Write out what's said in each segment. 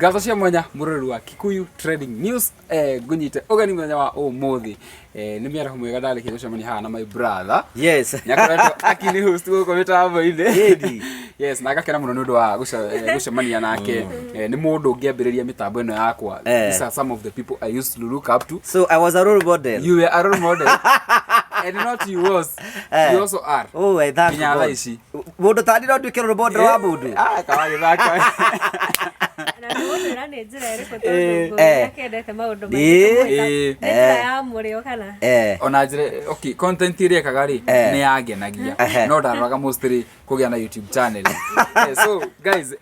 Ngatho cia mwanya mũroreri wa Kikuyu Trending News, ngũnyite ũgeni mũthenya wa ũmũthĩ. Nĩ mĩaraho mwega ndarĩkia gũcemania haha na my brother. Nĩakoretwo akini host gũkũ mĩtambo-inĩ. Ĩni. Yes, na ngakena mũno nĩ ũndũ wa gũcemania nake. Nĩ mũndũ ũngĩambĩrĩria mĩtambo ĩno yakwa. These are some of the people I used to look up to. So I was a role model. You were a role model. And not you was. You also are. Oh, I thank Nginya God. thaa ici. Mũndũ tani no nduĩke role model wa mũndũ. Ah, kawagĩthaka. Na ndũgũtwĩra nĩ njĩra ĩrĩkũ Eh. tondũ Ngũgĩ Eh. akĩendete maũndũ Ĩĩ. maingĩ tũmwĩta. Ĩĩ. Nĩ njĩra ya mũrĩo kana? Ona njĩra, okay, content ĩrĩa ekaga rĩ, nĩ yangenagia. No ndaroraga mostly kũgĩa na YouTube channel. So guys,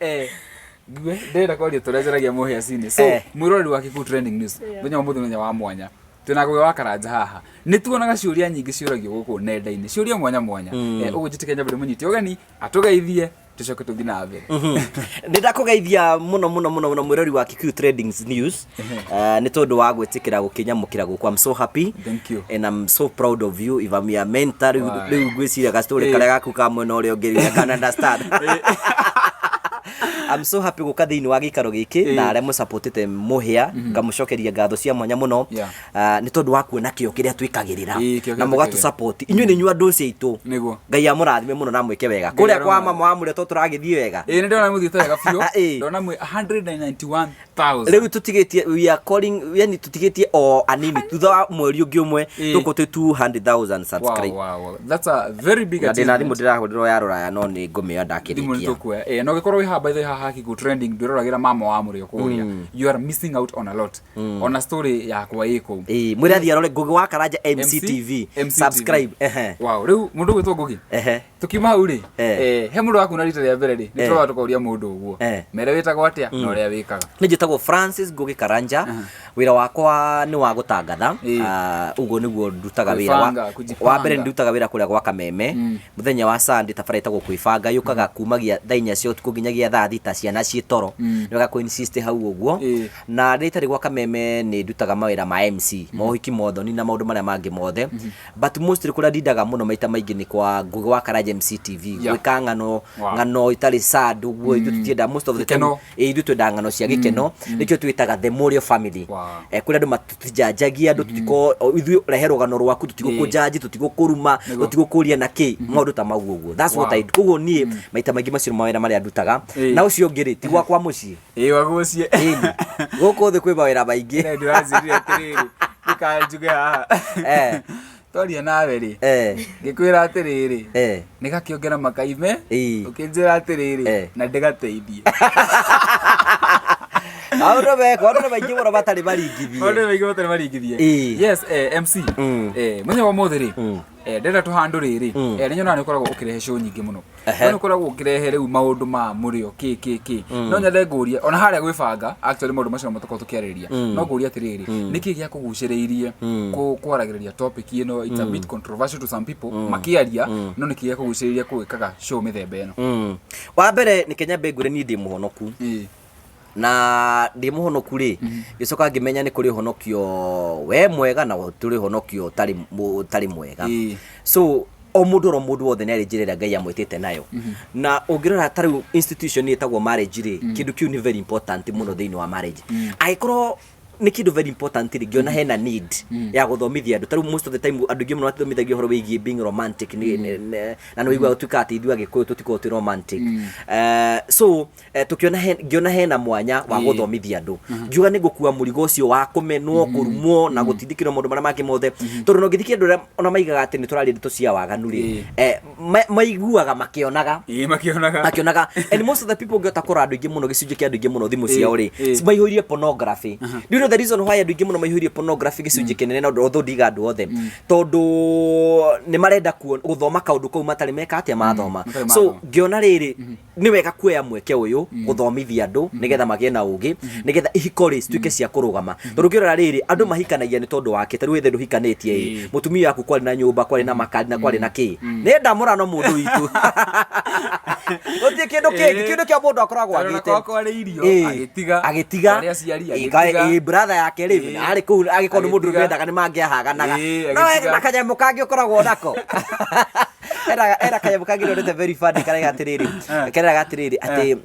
ngue ndĩrenda kwaria tũrĩa njaragia mũhĩa-inĩ. So mwĩroreri wa Kikuyu Trending News, mũthenya wa ũmũthĩ mũthenya wa mwanya. Twĩna Ngũgĩ wa Karanja haha. Nĩ tuonaga ciũria nyingĩ ciũragio gũkũ nenda-inĩ, ciũria mwanya mwanya. Ũguo njĩtĩkĩre nyambe ndĩmũnyite ũgeni, atũgeithie, tũcoke tũthiĩ na mbere. Nĩ ndakũgeithia mũno mũno mũno mũno mwĩrori wa Kikuyu Trending News, nĩ tondũ wa gwĩtĩkĩra gũkĩnyamũkĩra gũkũ. I'm so happy. Thank you. And I'm so proud of you. If I'm your mentor, rĩu Wow. rĩu ngwĩciria gastory karĩa gaku ka mwena ũrĩa ũngĩ, I can understand. I'm so happy gũka thĩinĩ wa gĩikaro gĩkĩ na arĩa mũsupportĩte mũhĩa, ngamũcokeria ngatho cia mwanya mũno. Ah, nĩ tondũ wa kuona kĩo kĩrĩa twĩkagĩrĩra Ĩĩ, kĩo na kĩrĩa mũgatũ twĩkagĩrĩra. support. Inyuĩ nĩ inyuĩ andũ acio aitũ. Nĩguo. Ngai amũrathime mũno na amwĩke wega. Kũrĩa kwa aromarathime. mama wa mũrĩa to tũragĩthiĩ wega. Ĩĩ, nĩ ndĩrona mũthiĩte wega biũ. Ĩĩ. Ndona mwĩ 191,000. Rĩu tũtigĩtie, we are calling, yani tũtigĩtie o anini, thutha wa mweri ũngĩ ũmwe tũkũ twĩ 200,000 subscribe. Wow. That's a very big Na ndĩna thimũ achievement. ndĩrahũrĩrwo ya rũraya no nĩ ngũmĩoya Thimũ nĩ ndakĩrĩkia. tũkuoya. Na ũngĩkorwo wĩ haha, by the way, haha Kikuyu Trending ndwĩroragĩra mama wa mũrĩo kũrĩa. You are missing out on a lot. Ona story yakwa ĩ kũu. Ĩĩ, mwĩre athiĩ arore Ngũgĩ wa Karanja MCTV. MCTV. Subscribe. Ehe. Wow, rĩu mũndũ ũgwĩtwo Ngũgĩ. Tukiuma hau rĩ, he mũndũ wakuona rita rĩa mbere rĩ, nĩ tũroga tũkoria mũndũ ũguo. Mere wĩtagwo atĩa na ũrĩa wĩkaga. Nĩ njĩtagwo Francis Ngũgĩ Karanja. Wĩra wakwa nĩ wa gũtangatha. Ah, ũguo nĩguo ndutaga wĩra. Kwĩbanga, kujipanga. Wa mbere nĩ ndutaga wĩra kũrĩa gwa Kameme. Mũthenya wa Sunday tabara ĩtagwo Kwĩbanga yũkaga kumagia thaa 4 cia ũtukũ nginyagia thaa 6 ciana ciĩ toro. Nĩ wega kũ insist hau ũguo. Na rĩrĩa itarĩ gwa Kameme nĩ ndutaga mawĩra ma MC, mohiki mothoni na maũndũ marĩa mangĩ mothe. But mostly kũrĩa ndindaga mũno maita maingĩ nĩ kwa Ngũgĩ wa Karanja MCTV, gwĩka ng'ano, ng'ano itarĩ sad ũguo, ithuĩ tũtiendaga most of the time, Gĩkeno. Ĩ, ithuĩ twendaga ng'ano cia gĩkeno, nĩkĩo twĩtaga The Mũrĩo Family. Kũrĩa andũ tũtijanjagia andũ, tũtiko ithuĩ rehe rũgano rwaku, tũtigũkũjanji, tũtigũkũruma, tũtigũkũria na kĩ, maũndũ ta mau ũguo. That's what I do. Koguo niĩ maita maingĩ macio nĩmo mawĩra marĩa ndutaga. Na ũcio ũngĩ rĩ, ti gwakwa mũciĩ. Ĩĩ, wagucie. Ĩni. Gũkũ thĩ kwĩ mawĩra maingĩ. Ĩno ndĩranjĩrire atĩrĩrĩ, ndĩkanjuge haha. Twaria nawe rĩ, ngĩkwĩra atĩrĩrĩ, nĩ gakĩongera makaime, ũkĩnjĩra atĩrĩrĩ, na ndĩgateithie. Maũndũ meko, maũndũ nĩ maingĩ mũno matarĩ maringithie. Maũndũ nĩ maingĩ matarĩ maringithie. Yes, MC, mũthenya wa ũmũthĩ rĩ, ndĩrenda tũhandũ rĩrĩ, nĩ nyonaga nĩ ũkoragwo ũkĩrehe show nyingĩ mũno. No nĩ ũkoragwo ũkĩrehe rĩu maũndũ ma mũrĩo kĩ kĩ kĩ. No nyende ngũrie ona harĩa gwĩbanga, actually maũndũ macio nomo tũkoragwo tũkĩarĩrĩria. No ngũrie atĩrĩrĩ, nĩkĩ gĩakũgucĩrĩirie kwaragĩrĩria topic ĩno? It's a bit controversial to some people makĩaria, no nĩkĩ gĩakũgucĩrĩirie gwĩkaga show mĩthemba ĩno? Wa mbere nĩ nyambe ngwĩre niĩ ndĩ mũhonoku. Na ndĩ mũhonoku rĩ, ngĩcoka ngĩmenya nĩ kũrĩ ũhonokio we mwega na tũrĩ ũhonokio ũtarĩ mwega. So o mũndũ oro mũndũ wothe nĩ arĩ njĩra ĩrĩa Ngai amwĩtĩte nayo. Na ũngĩrora ta rĩu institution ĩtagwo marriage rĩ, kĩndũ kĩu nĩ very important mũno thĩinĩ wa marriage. Angĩkorwo nĩ kĩndũ very important rĩ, ngĩona hena need ya gũthomithia andũ. Ta rĩu most of the time andũ aingĩ mũno matithomithagio ũhoro wĩgiĩ being romantic, na nĩ ũiguaga gũtuĩka atĩ ithuĩ Agĩkũyũ tũtikoragwo twĩ romantic. So ngĩona hena mwanya wa gũthomithia andũ, ngiuga nĩ ngũkua mũrigo ũcio wa kũmenwo, kũrumwo na gũtindĩkĩrwo maũndũ marĩa mangĩ mothe, tondũ no ngĩthikia andũ arĩa ona maigaga atĩ nĩ tũraria ndeto cia waganu rĩ, maiguaga makĩonaga. Ĩĩ, makĩonaga. Makĩonaga. And most of the people, ũngĩhota kũrora andũ aingĩ mũno, gĩcunjĩ kĩa andũ aingĩ mũno, thimũ ciao rĩ, maihũirie pornography. Do you know the reason why andũ aingĩ mũno maihũirie pornography gĩcunjĩ kĩnene? Na ũndũ ndiga andũ othe, tondũ nĩ marenda gũthoma kaũndũ kau matarĩ meka atĩa mathoma. Matarĩ So mathoma. ngĩona rĩrĩ nĩ wega kuoya mweke ũyũ gũthomithia andũ nĩgetha magĩe na ũgĩ, nĩgetha ihiko rĩ cituĩke cia kũrũgama, tondũ ũngĩrora rĩrĩ, andũ mahikanagia nĩ tondũ wake. Ta rĩu wethe ndũhikanĩtie ĩ, mũtumia waku kwarĩ na nyũmba, kwarĩ na makari na kwarĩ na kĩ, nĩ ndamũrano mũndũ witũ, gũtirĩ kĩndũ kĩngĩ, kĩndũ kĩa mũndũ akoragwo Tondũ agĩte. na kwao kwarĩ irio, agĩtiga. Agĩtiga. Kwarĩ aciari, Ĩĩ, agĩtiga. ĩĩ, brother yake rĩ, arĩ kũu angĩkorwo nĩ mũndũ Agĩtiga. mendaga nĩ mangĩahaganaga. No Agĩtiga. na kanyamũ kangĩ ũkoragwo nako, ena kanyamũ kangĩ nonete very funny, karega atĩrĩrĩ, atĩ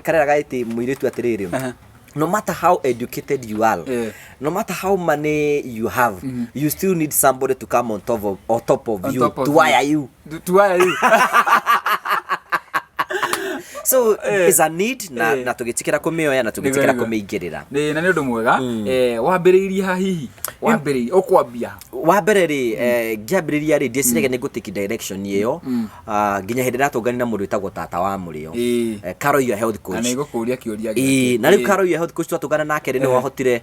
Kareraga ĩtĩ mũirĩtu atĩrĩrĩ, no matter how educated you are, no matter how money you have, you still need somebody to come on top of On you top of to you. wire you. To wire you. So it's a need na na tũgĩtĩkĩra kũmĩoya na tũgĩtĩkĩra Nĩguo. kũmĩingĩrĩra. Nĩ na nĩ ũndũ mwega. Wambĩrĩirie ha hihi? Wambĩrĩirie ũkwambia? Wa mbere rĩ, ngĩambĩrĩria rĩ, ndieciragia nĩ ngũtake direction ĩyo. Ah, nginya hĩndĩ ndatũngani na mũndũ wĩtagwo tata wa mũrĩo, Carol your health Na coach. nĩ ngũkũria kĩũria. Ĩĩ, na rĩu Carol your health coach twatũngana nake rĩ, nĩwe wahotire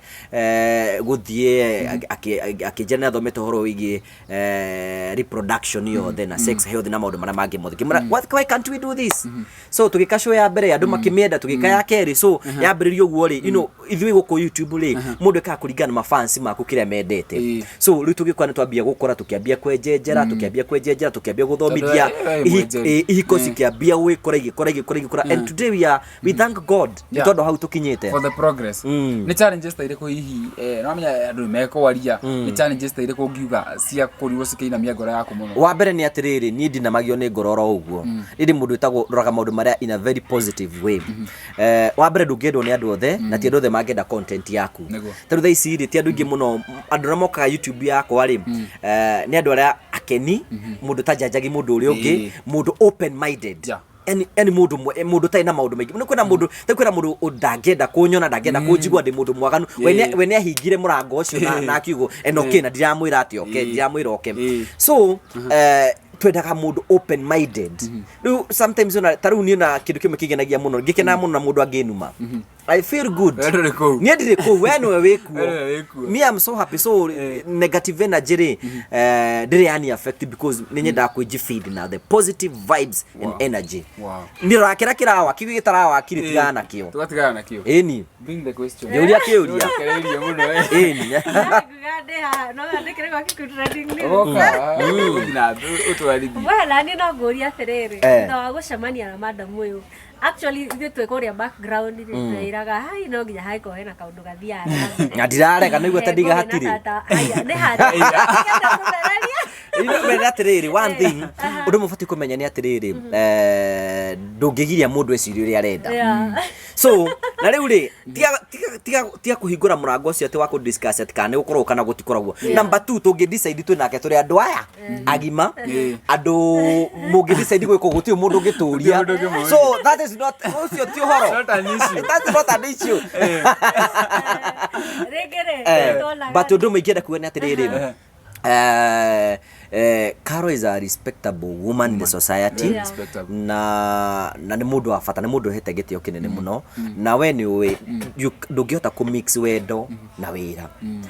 gũthiĩ akĩnjĩra nĩ athomete ũhoro wĩgiĩ reproduction yothe na sex health na maũndũ marĩa mangĩ mothe. Ngĩmwĩra, "Why can't we do this?" So tũgĩka show ya mbere, andũ makĩmĩenda, tũgĩka ya kerĩ. So yambĩrĩria ũguo rĩ, ithuĩ gũkũ YouTube rĩ, mũndũ ekaga kũringana na mafans maku kĩrĩa mendete. So rĩu tũgĩkora nĩ twambia gũkũra, tũkĩambia kwenjenjera, tũkĩambia kwenjenjera, tũkĩambia gũthomithia. Tondũ, mwenjeri. Ihiko cikĩambia gwĩkũra, igĩkũra, igĩkũra, igĩkũra, and today we thank God nĩ tondũ hau tũkinyĩte. For the progress. Nĩ challenges ta irĩkũ hihi, no menya andũ nĩ mekwaria, nĩ challenges ta irĩkũ ũngiuga cia kũrirwo cikĩinamia ngoro yaku mũno? Wa mbere nĩ atĩrĩrĩ, niĩ ndinamagio nĩ ngoro oro ũguo. Niĩ ndĩ mũndũ wĩtagwo ndoraga maũndũ marĩa in a very positive way. Wa mbere, ndũngĩendwo nĩ andũ othe, na ti andũ othe mangĩenda content yaku. Ta rĩu thaa ici rĩ, ti andũ aingĩ mũno, andũ arĩa mokaga YouTube yakwa rĩ, nĩ andũ arĩa akeni, mũndũ tajanjagi mũndũ ũrĩa ũngĩ, mũndũ open minded. Yani mũndũ ũtarĩ na maũndũ maingĩ. Nĩ kwĩna mũndũ, ta kwĩna mũndũ ndangĩenda kũnyona, ndangĩenda kũnjigua ndĩ mũndũ mwaganu. We nĩ ahingire mũrango ũcio na akiugo ena okay, na ndiramwĩra atĩ oke, ndiramwĩra oke. So twendaga mũndũ open minded. Rĩu sometimes ona ta rĩu niĩ na kĩndũ kĩmwe kĩngenagia mũno, ngĩkenaga mũno na mũndũ angĩnuma, I feel good. We ndũrĩ kũu. Niĩ ndirĩ kũu, we nĩwe wĩ kuo. We nĩwe wĩ kuo. Me, I'm so happy. So negative energy rĩ, ndĩrĩ yani affect because nĩ nyendaga kwĩnji feed na the positive vibes and energy. Nĩ rora kĩrĩa kĩrawaki, gĩtarawaki rĩ, tigana nakĩo. Tũgatigana nakĩo. Ĩni. Bring the question. Njũria kĩũria. Ũrekereirie mũno. Ĩni. Nguga ndĩ haha, no andĩkĩre gwa Kikuyu Trending News. Ũgoka ũthiĩ na ũtwarithie. We, na niĩ no ngũrie atĩrĩrĩ, thutha wa gũcemania na madam ũyũ, actually ithuĩ twĩ kũrĩa background rĩ, twĩraga hai no nginya hangĩkorwo hena kaũndũ gathiaga na mbere. Na ndirarega nĩguo ta ndiga Ngũgĩ na hatirĩ. tata, aya, nĩ hatirĩ. Ngĩenda kũthereria. Ino atĩrĩrĩ, one thing ũndũ ũmwe ũbatiĩ kũmenya nĩ atĩrĩrĩ, ndũngĩgiria mũndũ ecirie ũrĩa arenda. So na rĩu rĩ, tiga kũhingũra mũrango ũcio atĩ wa kũ discuss atĩ kana nĩ gũkoragwo kana gũtikoragwo. Number two, tũngĩ decide twĩ nake tũrĩ andũ aya agima, andũ mũngĩ decide gwĩka ũguo, gũtirĩ mũndũ ũngĩtũria. Gũtirĩ mũndũ ũngĩmũria. So that is not, ũcio ti ũhoro. Not an issue. That's not an issue. Rĩngĩ rĩ, nĩtuonaga But ũndũ ũmwe ingĩenda kuga nĩ atĩrĩrĩ, Carol is a respectable woman in the society. Very respectable. Na nĩ mũndũ wa bata, nĩ mũndũ ũhete gĩtĩo kĩnene mũno, na we nĩ ũĩ ndũngĩhota kũ mix wendo na wĩra.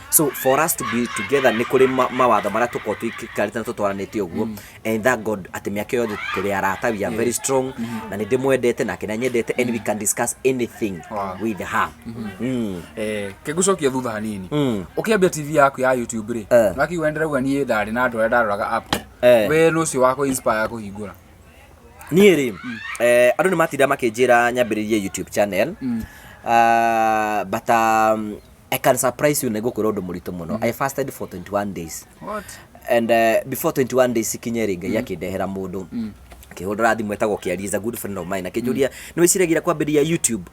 So for us to be together, nĩ kũrĩ mawatho marĩa tũkorwo tũikarĩte na tũtwaranĩte ũguo, and thank God atĩ mĩaka yothe tũrĩ arata. We are very strong, na nĩ ndĩmwendete nake nĩ anyendete, and we can discuss anything with her. Kĩngũcokia thutha hanini, ũkĩambia TV yaku ya YouTube rĩ, wakiuga ndĩrauga niĩ ndarĩ na andũ arĩa ndaroraga app. We nũ ũcio wa kũ inspire kũhingũra? Niĩ rĩ, andũ nĩ matinda makĩnjĩra nyambĩrĩrie YouTube channel. But I can surprise you, nĩ ngũkwĩra ũndũ mũritũ mũno. I fasted for 21 days. What? And before 21 days ikinye rĩ, Ngai akĩndehera mũndũ, akĩhũrĩra thimũ etagwo Kĩari, is a good friend of mine, akĩnjũria, "Nĩ wĩciragia kwambĩrĩria YouTube?"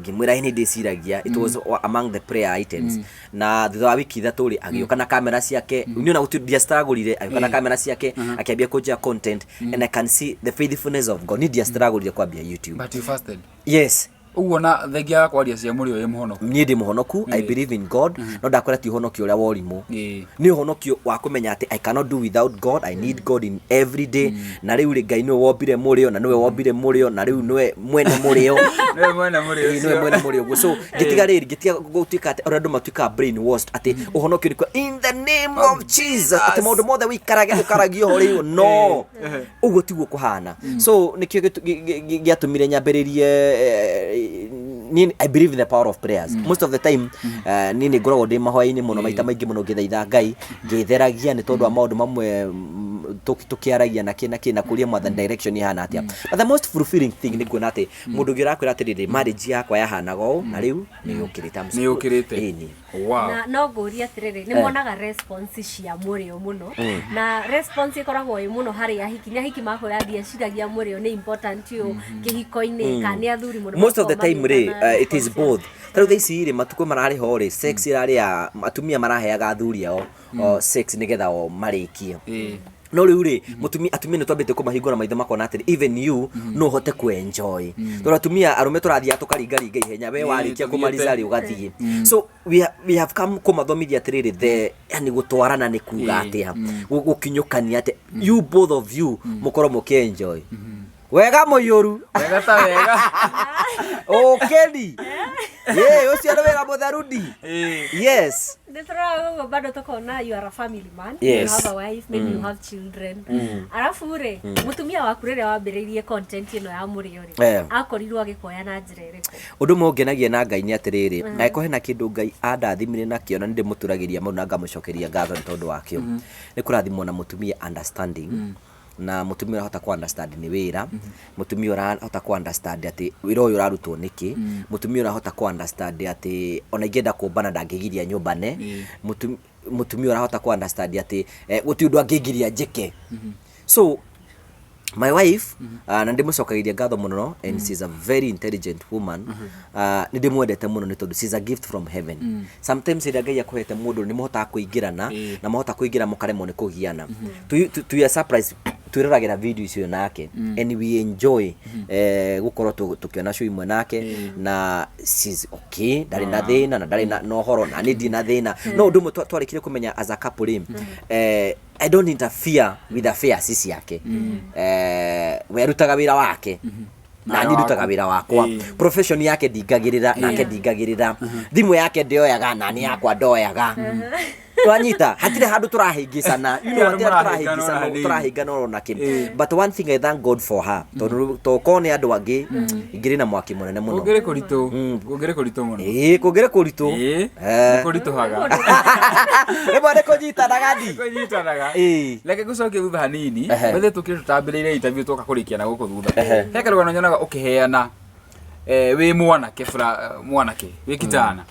Ngĩmwĩra, "Ĩ, nĩ ndĩciragia." It was among the prayer items. Na thutha wa wiki 3 rĩ, agĩũka na kamera ciake. Niĩ ona gũtirĩ ndiastragũrire. Agĩũka na kamera ciake, akĩambia kũnjia content, and I can see the faithfulness of God. Niĩ ndiastragũrire kwambia YouTube. But you fasted? Yes. Ũguo na thengia ya kwaria cia mũrĩo wĩ mũhonoku? Niĩ ndĩ mũhonoku, I believe in God, no ndakwĩra ti ũhonokio ũrĩa wa ũrimũ. Nĩ ũhonokio wa kũmenya atĩ I cannot do without God. I need God in every day. Na rĩu rĩ, Ngai nĩwe wombire mũrĩo, na nĩwe wombire mũrĩo, na rĩu nĩwe mwene mũrĩo. Nĩwe mwene mũrĩo. Ĩĩ, nĩwe ũcio. mwene mũrĩo ũguo. So ngĩtiga rĩrĩ, ngĩtiga gũtuĩka atĩ ũrĩa andũ matuĩkaga brainwashed atĩ ũhonokio nĩ kwa in the name of Jesus, atĩ maũndũ mothe wĩikarage ũkaragia ũhoro ũyũ. No ũguo tiguo kũhana. So nĩkĩo gĩatũmire nyambĩrĩrie. Niĩ I believe in the power of prayers. Most of the time, niĩ nĩ ngoragwo ndĩ mahoya-inĩ mũno, maita maingĩ mũno, ngĩthaitha Ngai, ngĩtheragia nĩ tondũ wa maũndũ mamwe. Tũkĩaragia na kĩ na kĩ na kũria Mwathani direction ihana atĩa. But the most fulfilling thing nĩ kuona atĩ mũndũ ũngĩ ũrakwĩra atĩrĩrĩ, marriage yakwa yahanaga ũũ na rĩu nĩ yũkĩrĩte. Nĩ yũkĩrĩte. Ĩni. Na no ngũrie atĩrĩrĩ, nĩ monaga response cia mũrĩo mũno, na response ĩkoragwo ĩ mũno harĩ ahiki? Nĩ ahiki makwĩra ndieciragia mũrĩo nĩ important ũũ kĩhiko-inĩ, kana nĩ athuri mũno Most of the makoragwo time rĩ, magĩũka na it is response both. Tarĩu thaa ici rĩ, matukũ mararĩ ho rĩ, sex ĩrarĩ ya atumia, maraheaga athuri ao o, sex nĩgetha o marĩkie. No rĩu rĩ, mũtumia, atumia nĩ twambĩte kũmahingũra maitho makona atĩrĩ, even you no ũhote kũ-enjoy, tondũ atumia arũme tũrathiaga tũkaringaringa ihenya, we warĩkia tũthiĩte. kũmarica rĩ, ũgathiĩ. So we have come kũmathomithia atĩrĩrĩ, the yani gũtwarana nĩ kuga atĩa, gũkinyũkania atĩa, you both of you mũkorwo mũkĩ-enjoy wega mũiyũru. Wega ta wega. Ũkĩni ĩ ũcio nĩ wĩra mũtheru ndi. Yes. Nĩ tũroraga ũguo bado tũkona you are a family man. You have a wife, maybe you have children. Arabu rĩ, mũtumia waku rĩrĩa wambĩrĩirie content ĩno ya mũrĩo rĩ, akorirwo agĩkoya na njĩra ĩrĩkũ? Ũndũ ũmwe ũngenagia na Ngai nĩ atĩrĩrĩ, angĩkorwo hena kĩndũ Ngai andathimire nakĩo na nĩ ndĩmũturagĩria maru na ngamũcokeria ngatho nĩ tondũ wakĩo, nĩ kũrathimwo na mũtumia understanding, na mũtumia ũrahota kũ understand nĩ wĩra, mũtumia ũrahota kũ understand atĩ wĩra ũyũ ũrarutwo nĩkĩ, mũtumia ũrahota kũ understand atĩ ona ingĩenda kũmbana ndangĩgiria nyũmbane, mũtumia ũrahota kũ understand atĩ gũtirĩ ũndũ angĩngiria njĩke. So my wife, na ndĩmũcokagĩria ngatho mũno, and she's a very intelligent woman. Nĩ ndĩmwendete mũno nĩ tondũ she's a gift from heaven. Sometimes ĩrĩa Ngai akũhete mũndũ nĩ mũhotaga kũingĩrana, na mwahota kũingĩra mũkaremwo nĩ kũgiana. To your surprise, twĩroragĩra video icio nake and we enjoy gũkorwo tũkĩona show imwe nake, na she's okay, ndarĩ na thĩna na ndarĩ na ũhoro, na niĩ ndirĩ na thĩna. No ũndũ ũmwe twarĩkire kũmenya as a couple rĩ, I don't interfere with affairs ciake. We arutaga wĩra wake na niĩ ndutaga wĩra wakwa. Profession yake ndingagĩrĩra, nake ndingagĩrĩra. Thimũ yake ndĩoyaga, na nĩ yakwa ndoyaga. Twanyita hatirĩ handũ tũrahĩngĩcana, Handũ hatirĩ mũrahĩngana tũrahĩngĩcana, ona hanini. Tũrahĩngana oro nakĩ. But one thing I thank God for her, tondũ tokorwo nĩ andũ angĩ ingĩrĩ na mwaki mũnene mũno. Kũngĩrĩ kũritũ, kũngĩrĩ kũritũ mũno. Ĩĩ, kũngĩrĩ kũritũ. Nĩ kũritũhaga. Rĩmwe nĩ kũnyitanaga ndi. Kũnyitanaga. Reke ngũcokie thutha hanini. Wethe tũkĩrĩ tũtambĩrĩire interview, twoka kũrĩkia na gũkũ thutha, he karũgano nyonaga ũkĩheana wĩ mwanake bra, mwanake wĩ kijana,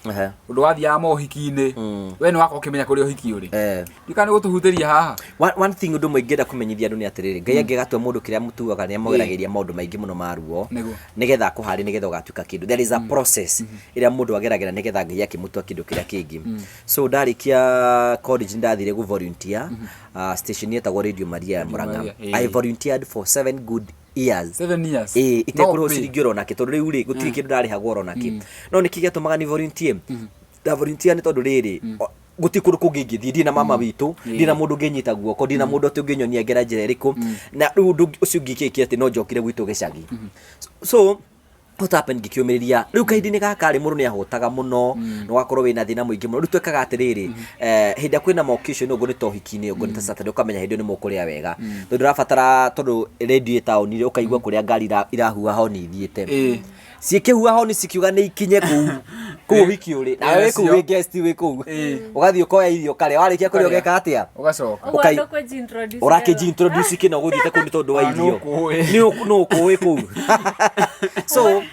ũndũ wathiaga mohiki-inĩ, we nĩ wakorwo ũkĩmenya kũrĩa ũhiki ũrĩ. Ndikana nĩ gũtũhutĩria haha. One thing, ũndũ ũmwe ingĩenda kũmenyithia andũ nĩ atĩrĩrĩ, Ngai angĩgatua mũndũ kĩrĩa mũtuaga nĩ amũgeragĩria maũndũ maingĩ mũno ma ruo nĩgetha akũharĩ, nĩgetha ũgatuĩka kĩndũ. There is a process ĩrĩa mũndũ ageragĩra nĩgetha Ngai akĩmũtua kĩndũ kĩrĩa kĩngĩ. So ndarĩkia college nĩ ndathire gũ volunteer station yetagwo Radio Maria ya Murang'a. Maria, I volunteered for 7 good years. 7 years. Ĩĩ, itekũrĩhwo No pay. ciringi oro nakĩ, tondũ rĩu rĩ, gũtirĩ kĩndũ ndarĩhagwo oro nakĩ. No nĩkĩ gĩatũmaga ni volunteer? Nda volunteer nĩ tondũ rĩrĩ, gũtirĩ kũndũ kũngĩ ingĩthiĩ, ndirĩ na mama witũ, ndirĩ na mũndũ ũngĩnyita guoko, ndirĩ na mũndũ atĩ ũngĩnyonia ngera njĩra ĩrĩkũ, na rĩu ũndũ ũcio ũngĩ kĩkĩ atĩ no njokire gwitũ gĩcagi. So what happened, ngĩkĩũmĩrĩria. Rĩu kahinda-inĩ gaka rĩ, mũndũ nĩ ahũtaga mũno na ũgakorwo wĩna thĩna mũingĩ mũno. Rĩu twekaga atĩrĩrĩ, hĩndĩ ĩrĩa kwĩna ma occasion ũguo, nĩ ta ũhiki-inĩ ũguo, nĩ ta Saturday, ũkamenya hĩndĩ ĩyo nĩ mũkũrĩa wega, tondũ ndũrabatara, tondũ radio ĩ taũni rĩ, ũkaigua kũrĩa ngari irahuha honi ithiĩte, ciĩkĩhuha honi cikiuga nĩ ikinye kũu kũu ũhiki ũrĩ, nawe wĩ kũu, wĩ guest, wĩ kũu, ũgathiĩ ũkoya irio ũkarĩa, warĩkia kũrĩa ũgeka atĩa? Ũgacoka. Ũguo andũ kwĩji-introduce Ũrakĩnji introduce kĩna ũgũthiĩte kũu nĩ tondũ wa Ah, irio. nũkũĩ. Nĩ ũkũĩ kũu. So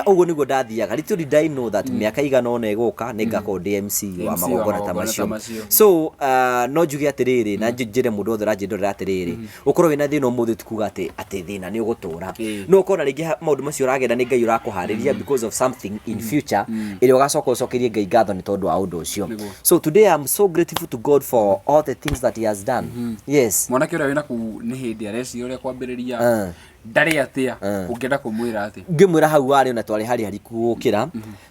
ũguo nĩguo ndathiaga. Little did I know that mĩaka igana ũna ĩgũka nĩ ngakorwo ndĩ MC wa MC wa magongona ta magongona ta macio. macio. So no njuge atĩrĩrĩ, na njĩre mũndũ wothe ũranjĩndorera atĩrĩrĩ, ũkorwo wĩna thĩna ũmũthĩ ti kuga atĩ thĩna nĩ ũgũtũra. No ũkorwo na rĩngĩ maũndũ macio ũragera nĩ Ngai ũrakũharĩria because of something in future ĩrĩa ũgacoka ũcokerie Ngai ngatho nĩ tondũ wa ũndũ ũcio. So today I'm so grateful to God for all the things that he has done. Yes. Mwanake ũrĩa wĩna kũu nĩ hĩndĩ areciria ũrĩa kwambĩrĩria, ndarĩ atĩa, ũngĩenda kũmwĩra atĩa? Ngĩmwĩra hau warĩ ona twarĩ harĩ hariku gũkĩra,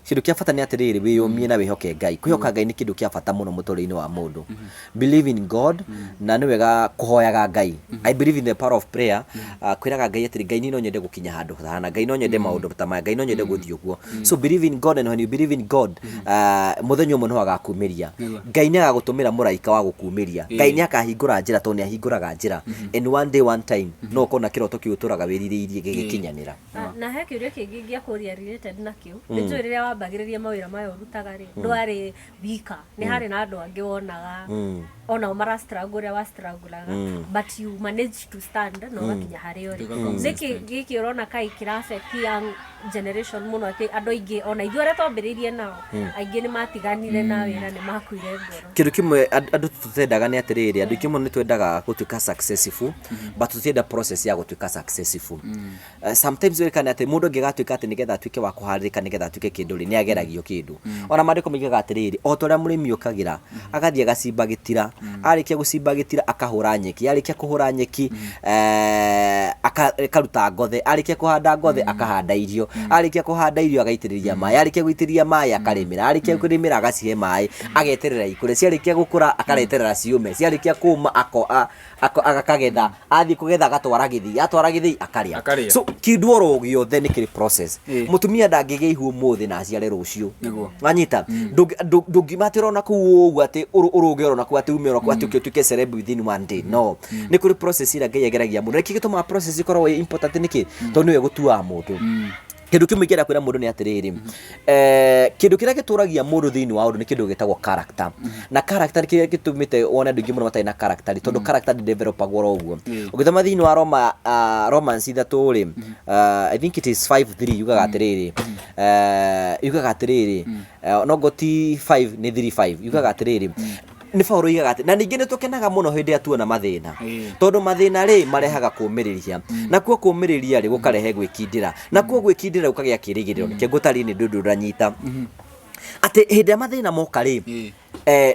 kĩndũ kĩa bata nĩ atĩrĩrĩ, wĩyũmie na wĩhoke Ngai. Kwĩhoka Ngai nĩ kĩndũ kĩa bata mũno mũtũrĩre-inĩ wa mũndũ. Believe in God, na nĩ wega kũhoyaga Ngai. I believe in the power of prayer. Kwĩraga Ngai atĩrĩ, Ngai, niĩ no nyende gũkinya handũ hana, Ngai no nyende maũndũ ta maya, Ngai no nyende gũthiĩ ũguo. So believe in God, and when you believe in God, mũthenya ũmwe no agakumĩria. Ngai nĩ agagũtũmĩra mũraika wa gũkumĩria. Ngai nĩ akahingũra njĩra, tondũ nĩ ahingũraga njĩra. And one day, one time, no ũkona kĩroto kĩu ũtũraga. ũtũraga wĩrirĩirie gĩgĩkinyanĩra. Na he kĩũria kĩngĩ ingĩakũria related na kĩu. Nĩ njũĩ rĩrĩa wambagĩrĩria mawĩra maya ũrutaga rĩ, ndwarĩ wika, nĩ harĩ na andũ angĩ wonaga onao mara struggle ũrĩa wa struggleaga, but you managed to stand na ũgakinya harĩa ũrĩ. Ũgatuĩka Nĩkĩ gĩkĩ ũrona kaĩ kĩra affect young generation mũno, atĩ andũ aingĩ ona ithuĩ arĩa twambĩrĩirie nao aingĩ nĩ matiganire na wĩra, nĩ makuire ngoro? Kĩndũ kĩmwe andũ tũtendaga nĩ atĩrĩrĩ, andũ aingĩ mũno nĩ twendaga gũtuĩka successful, but tũtienda process ya gũtuĩka successful. Sometimes wĩrĩkane atĩ mũndũ angĩgatuĩka atĩ nĩgetha atuĩke wa kũharĩrĩka, nĩgetha atuĩke kĩndũ rĩ, nĩ ageragio kĩndũ. Ona maandĩko moigaga atĩrĩrĩ, o ta ũrĩa mũrĩmi okagĩra agathiĩ agacimba gĩtira, arĩkia gũcimba gĩtira akahũra nyeki, arĩkia kũhũra nyeki akaruta ngothe, arĩkia kũhanda ngothe akahanda irio, arĩkia kũhanda irio agaitĩrĩria maĩ, arĩkia gũitĩrĩria maĩ akarĩmĩra, arĩkia kũrĩmĩra agacihe maĩ, ageterera ikũre, ciarĩkia gũkũra akareterera ciũme, ciarĩkia kũma akagetha, athiĩ kũgetha agatwara gĩthĩi, atwara gĩthĩi akarĩa. Akarĩa. So kĩndũ oro gĩothe nĩ kĩrĩ process. Mũtumia ndangĩgĩa ihu ũmũthĩ na aciare rũciũ. Wanyita? Ndũngiuma atĩ ũrona kũu ũguo atĩ ũrũge ũrona kũu atĩ ume ũrona kũu atĩ ũke ũtuĩke celeb within one day. No nĩ kũrĩ process ĩrĩa Ngai ageragia mũndũ. Na nĩkĩ gĩtũmaga process ĩkorwo ĩ important nĩkĩ? Tondũ nĩwe gũtuaga mũndũ. Kĩndũ kĩmwe ingĩenda kwĩra mũndũ nĩ atĩrĩrĩ, kĩndũ kĩrĩa gĩtũragia mũndũ thĩinĩ wa ũndũ nĩ kĩndũ gĩtagwo character. Na character nĩ kĩrĩa gĩtũmĩte wone andũ aingĩ mũno matarĩ na character rĩ, tondũ character ndĩ developagwo oro ũguo. Ũgĩthoma thĩinĩ wa Roma, Romans 3 rĩ, I think it is 5:3, yugaga atĩrĩrĩ, yugaga atĩrĩrĩ, no ngo ti 5 nĩ 3:5, yugaga atĩrĩrĩ, nĩ Paũlũ oigaga atĩ, na ningĩ nĩ tũkenaga mũno hĩndĩ ĩrĩa tuona mathĩna, tondũ mathĩna rĩ marehaga kũũmĩrĩria, nakuo kũũmĩrĩria rĩ gũkarehe gwĩkindĩra, nakuo gwĩkindĩra gũkagĩa kĩĩrĩgĩrĩro. Nĩkĩo ngũtarĩria nĩ ũndũ ũranyita atĩ hĩndĩ ĩrĩa mathĩna moka rĩ,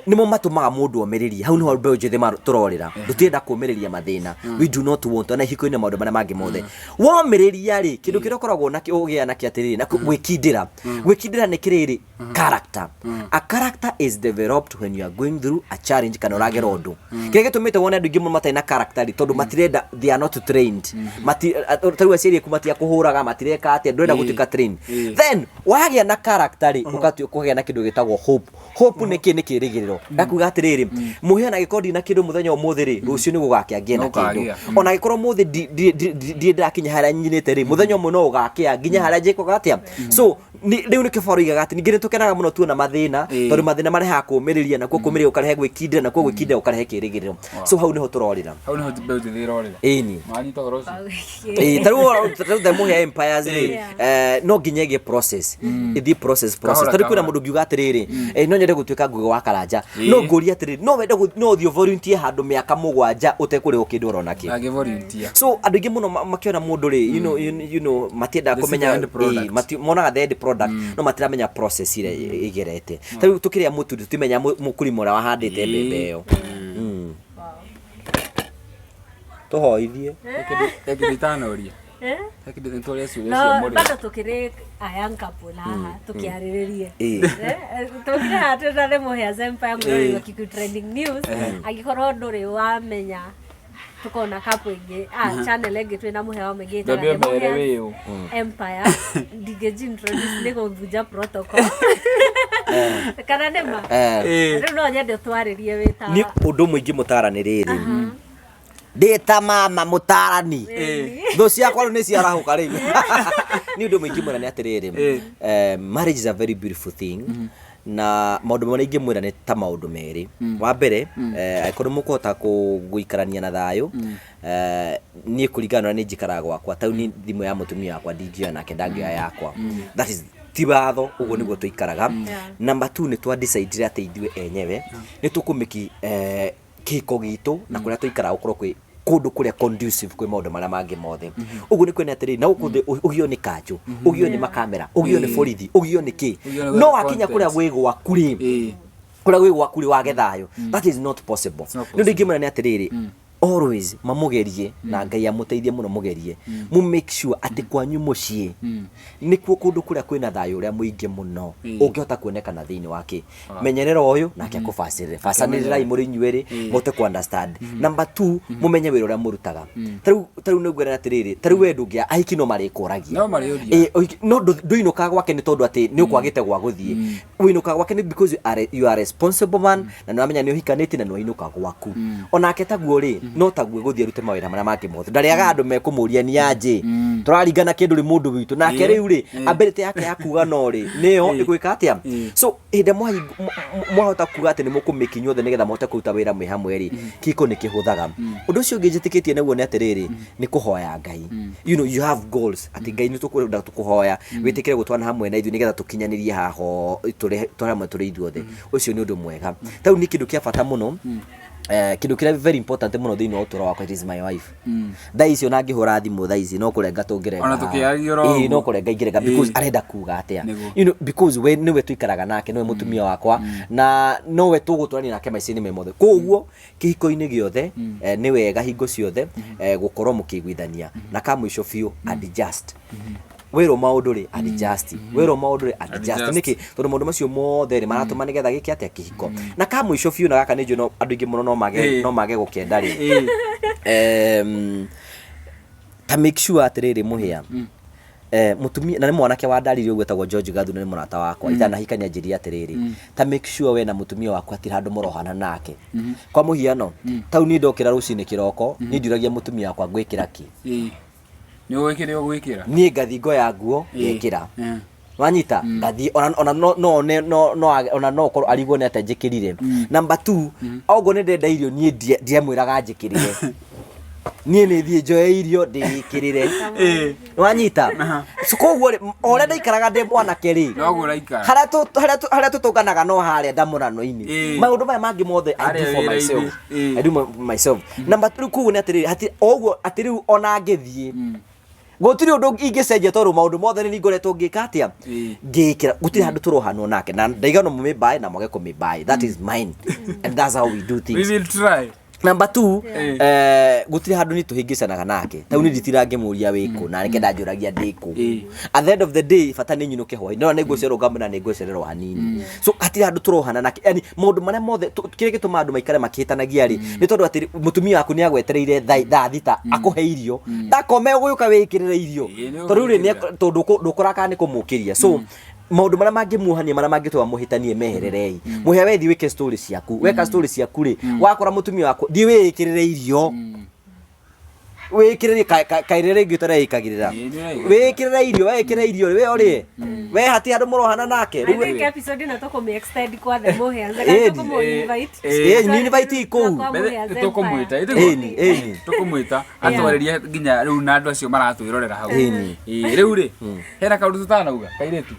nĩmo matũmaga mũndũ omĩrĩrie. Hau nĩho mbeũ njĩthĩ tũrorĩra, tũtirenda kũũmĩrĩria mathĩna, we do not want, ona ihiko-inĩ maũndũ marĩa mangĩ mothe. Womĩrĩria rĩ, kĩndũ kĩrĩa ũkoragwo nakĩo ũgĩa nakĩo atĩrĩrĩ, na gwĩkindĩra, gwĩkindĩra nĩ kĩrĩrĩ, character. A character is developed when you are going through a challenge kana ũragera ũndũ. Kĩrĩa gĩtũmĩte wone andũ aingĩ mũno matarĩ na character rĩ, tondũ matirenda, they are not trained. Ta rĩu aciari aku matiakũhũraga, matireka atĩa, ndũrenda gũtuĩka trained. Then wagĩa na character rĩ, ũgatua kũgĩa na kĩndũ gĩtagwo hope. Hope nĩ kĩ? Nĩ kĩrĩgĩrĩro. Gakuga atĩrĩrĩ, mũhĩa na gĩkorwo ndina kĩndũ mũthenya ũmũthĩ rĩ, rũciũ nĩ gũgakĩa ngĩe na kĩndũ. Ona gĩkorwo mũthĩ ndirĩ ndĩrakinya harĩa nyinĩte rĩ, mũthenya ũmwe no ũgakĩa nginya harĩa njĩkaga atĩa. So rĩu nĩkĩo Paũlũ oigaga atĩ ningĩ nĩ tũkenaga mũno tuona mathĩna, tondũ mathĩna marehaga kũũmĩrĩria, nakuo kũũmĩrĩria gũkarehe gwĩkindĩra, nakuo gwĩkindĩra gũkarehe kĩĩrĩgĩrĩro. So hau nĩho tũrorĩra. Hau nĩho mbeũ njĩthĩ ĩrorĩra. Ĩni. Wanyita ũhoro ũcio? Ĩĩ, ta rĩu the Mũhĩa Empires rĩ, no nginya ĩgĩe process, ĩthiĩ process process. Kahora, Tondũ kwĩna kahora. mũndũ ũngiuga atĩrĩrĩ, no nyende gũtuĩka Ngugi wa Karanja, no ngũrie atĩrĩrĩ, no wende no ũthiĩ volunteer handũ mĩaka 7 ũtekũrĩhwo kĩndũ orona kĩ? Ndangĩ volunteer. So andũ aingĩ mũno makĩona mũndũ rĩ, matiendaga They see kũmenya, the end product. monaga the end product, no matiramenya process ĩrĩa ĩgerete. Ta rĩu tũkĩrĩa mũtu tũtimenya mũkulima ũrĩa wahandĩte mbembe ĩyo. Tũhoithie. He kĩndũ itanoria. He kĩndũ nĩtũrie ciũria No, cia mũrĩo. bado tukĩrĩ a young couple haha tũkĩarĩrĩrie. Tũkĩrĩ haha twĩna The Mũhĩa Empire, mũrori wa Kikuyu Trending News. Angĩkorwo ndũrĩ wamenya, tukona couple ĩngĩ, channel ĩngĩ twĩna Mũhĩa wa mũingĩ ĩtagwo Ndambe The ũmere Mũhĩa wĩ ũ. Empire. Ndingĩji introduce nĩ gũbunja protocol. Kana nĩ ma? Rĩu no nyende twarĩrie wĩ ta Nĩ ũndũ mũingĩ mũtara nĩ rĩrĩ, ndĩ ta mama mũtarani, thũ ciakwa rĩu nĩ ciarahũka rĩu. Nĩ ũndũ mũingĩ mwĩra nĩ atĩrĩrĩ, marriage is a very beautiful thing, na maũndũ marĩa ingĩmwĩra nĩ ta maũndũ merĩ. Wa mbere, angĩkorwo nĩ mũkũhota gũikarania na thayũ, niĩ kũringana na ũrĩa niĩ njikaraga gwakwa, ta rĩu niĩ thimũ ya mũtumia wakwa ndingĩoya nake ndangĩoya yakwa. That is ti watho, ũguo nĩguo tũikaraga. Number 2, nĩ twa decide atĩ ithuĩ enyewe nĩ tũkũmĩki kĩhiko gitũ na kũrĩa tũikaraga gũkorwo kwĩ kũndũ kũrĩa conducive kwĩ maũndũ marĩa mangĩ mothe. Ũguo nĩ kwĩna atĩrĩrĩ, na gũkũ thĩ ũgio nĩ kanjũ, ũgio nĩ makamera, ũgio nĩ borithi, ũgio nĩ kĩ. Ũgio nĩ No gwetha wakinya kũrĩa content. gwĩ gwaku rĩ, kũrĩa gwĩ gwaku rĩ wage thayũ. That is not possible. It's not Nĩ ũndũ ingĩmwĩra nĩ atĩrĩrĩ, always mamũgerie na Ngai amũteithie mũno, mũgerie mu make sure atĩ kwanyu mũciĩ nĩkuo kũndũ kũrĩa kwĩna thayũ ũrĩa mũingĩ mũno ũngĩhota kuonekana thĩinĩ wa kĩ. Menyerera ũyũ nake akũbacĩrĩre, bacanĩrĩrai mũrĩ inyuerĩ mũhote ku understand. Number 2, mũmenye wĩra ũrĩa mũrutaga. Ta rĩu nĩngwĩra atĩrĩrĩ, ta rĩu we ndũngĩa, ahiki no marĩkũragia. No marĩũria. Ũhiki, no ndũinũkaga gwake nĩ tondũ atĩ nĩ ũkwagĩte gwa gũthiĩ. Ũinũkaga gwake nĩ because you are responsible man, na nĩ wamenya nĩ ũhikanĩtie na nĩ wainũka gwaku. Onake taguo rĩ, No taguo gũthiĩ arute mawĩra marĩa mangĩ mothe, ndarĩaga andũ mekũmũria nĩ anjĩ tũraringana kĩndũ rĩ mũndũ witũ nake. Rĩu rĩ, ability yake ya kuga no rĩ, nĩyo ĩgwĩka atĩa? So hĩndĩ ĩrĩa mwahota kuga atĩ nĩ mũkũmĩki inyuothe nĩgetha mũhote kũruta wĩra mwĩ hamwe rĩ, kĩhiko nĩ kĩhũthaga. Ũndũ ũcio ũngĩ njĩtĩkĩtie naguo nĩ atĩrĩrĩ, nĩ kũhoya Ngai. You have goals atĩ Ngai nĩ tũkwenda tũkũhoya wĩtĩkĩre gũtwana hamwe na ithuĩ nĩgetha tũkinyanĩrie haho tũrĩ hamwe tũrĩ ithuothe. Ũcio nĩ ũndũ mwega. Tau nĩ kĩndũ kĩa bata mũno. Kĩndũ kĩrĩa very important mũno thĩinĩ wa ũtũũro wakwa, it is my wife. Thaa icio na ngĩhũra thimũ thaa ici, no kũrenga tũngĩrenga. Ona tũkĩaria oro Ĩĩ, no ũguo. Kũrenga ingĩrenga because arenda kuga atĩa? Because we nĩwe tũikaraga nake, nĩwe mũtumia wakwa na nowe tũgũtũrania nake maica-inĩ me mothe. Koguo kĩhiko-inĩ gĩothe, nĩ wega hingo ciothe gũkorwo mũkĩiguithania. Na ka mũico biũ, adjust. Wĩrwo maũndũ rĩ, adjust. Wĩrwo maũndũ rĩ, adjust. Adjust. Nĩkĩ? Tondũ maũndũ macio mothe rĩ, maratũma nĩgetha gĩke atĩa? Kĩhiko. Na ka mũico biũ, na gaka nĩ njũĩ no andũ aingĩ mũno no mage no mage gũkenda rĩ, ta make sure atĩrĩrĩ, mũhĩa mũtumia na nĩ mwanake wa ndarire ũguo etagwo George Gathu na nĩ mũrata wakwa, itanahikania njĩrire atĩrĩrĩ, ta make sure we na mũtumia waku hatirĩ handũ mũrohana nake. Kwa mũhiano, tau niĩ ndokĩra rũcinĩ kĩroko, niĩ ndiũragia mũtumia wakwa ngwĩkĩra kĩ. Nĩ ũgwĩkĩra ũgwĩkĩra. Niĩ ngathi ngoya nguo ngekĩra. Wanyita, ngathiĩ ona no no no no no ona no ũkorwo arigwo nĩ atĩa njĩkĩrire. Number 2, oguo nĩ ndenda irio, niĩ ndiamwĩraga njĩkĩrĩre, niĩ nĩ thiĩ njoe irio ndĩĩkĩrĩre. Wanyita? So koguo rĩ, o ũrĩa ndaikaraga ndĩ mwanake rĩ, Noguo ũraikara. Harĩa tũtũnganaga no harĩa ndamũrano-inĩ. Maũndũ maya mangĩ mothe I do Harĩa for wĩra-inĩ. myself. I do myself. Number 3, koguo nĩ atĩrĩrĩ, hati o ũguo atĩ rĩu ona ngĩthiĩ gũtirĩ ũndũ ingĩcenjia tondũ maũndũ mothe nĩ ngoretwo ngĩka atĩa? Ngĩkĩra. Gũtirĩ handũ tũrohanwo nake na ndaiga no mũmĩmbae na mwage kũmĩmbae, that is mine and that's how we do We things. will try. Number 2, gũtirĩ handũ nĩ tũhĩngĩcanaga nake. Tau nĩ nditira ngĩmũria wĩkũ na nĩke ndanjũragia ndĩkũ. At the end of the day, bata nĩ nyinũke hwaĩ no nĩ ngũcererwo ngamwĩra nĩ ngũcererwo hanini. So hatirĩ handũ tũrohana nake, yani maũndũ marĩa mothe kĩrĩa gĩtũmaga andũ maikare makĩhĩtanagia rĩ, nĩ tondũ atĩ mũtumia waku nĩ agwetereire thaa 6 akũhe irio, ndakome ũgũka wĩkĩrĩre irio. Ĩĩ, nĩ Tondũ rĩu rĩ, ũgwĩkĩrĩra. tondũ ndũkũrakara nĩ kũmũkĩria. So maũndũ marĩa mangĩmuohania, marĩa mangĩtũma mũhĩtanie, mehererei. Mũhĩa, we thiĩ wĩke story ciaku. Weka story ciaku rĩ, wakora mũtumia waku, thiĩ wĩĩkĩrĩre irio, wĩkĩrĩre kaĩrĩ rĩngĩ ũtareĩkagĩrĩra. Ĩĩ, nĩ ũreĩkagĩrĩra. Wĩkĩrĩre irio, wekĩrĩre irio rĩ, we ũrĩe we hati handũ mũrohana nake. I Rĩu think episode ĩno tũkũmĩ extend kwa the Mũhĩa. Ĩni. Tũkũmũ invite. Ĩĩ, nĩ invite kũu. Kwa Mbere Mũhĩa tũkũmwĩta. Empire. Ĩni, ĩni. Tũkũmwĩta atwarĩrie nginya rĩu na andũ acio maratwĩrorera hau. Ĩni. Ĩĩ, rĩu rĩ, hena kaũndũ tũtanauga kairĩtu?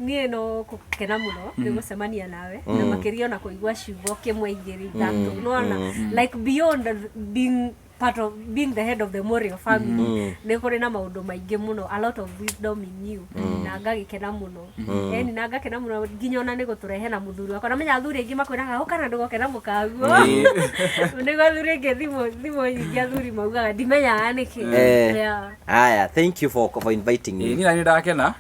Niĩ no gũkena mũno nĩ gũcemania nawe na makĩria ona kũigua ciugo kĩmwe, igĩrĩ, ithatũ, nĩwona, like beyond being part of being the head of the Morio family, nĩ kũrĩ na maũndũ maingĩ mũno, a lot of wisdom in you, na ngagĩkena mũno, eni na ngakena mũno nginya ona nĩ gũtũrehe na mũthuri wakwa. Namenya athuri aingĩ makwĩraga ũka na ndũgoke na mũkaguo. Nĩguo athuri aingĩ thimũ nyingĩ athuri maugaga ndimenyaga nĩkĩ. Yeah. Aya, thank you for inviting me. Niĩ na nĩ ndakena.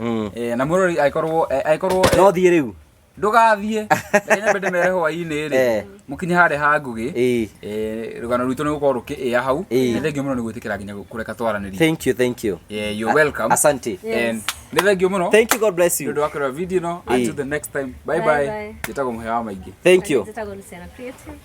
Na mũrori angĩkorwo No thiĩ rĩu. Ndũgathiĩ, reke nyambe ndĩmere hwaĩ-inĩ rĩ, mũkinye harĩa ha Ngũgĩ. Rũgano rwitũ nĩ gũkorwo rũkĩĩa hau. Nĩ thengiũ mũno nĩ gwĩtĩkĩra nginya kũreka twaranĩrie. Thank you, thank you. Yeah, you're welcome. Asante. And nĩ thengiũ mũno Thank you, God bless nĩ you. ũndũ wa kũrora video ĩno. Until the next time, bye Bye bye. bye. Njĩtagwo Mũhĩa wa Maingĩ. Thank you. Njĩtagwo Luciana Creative.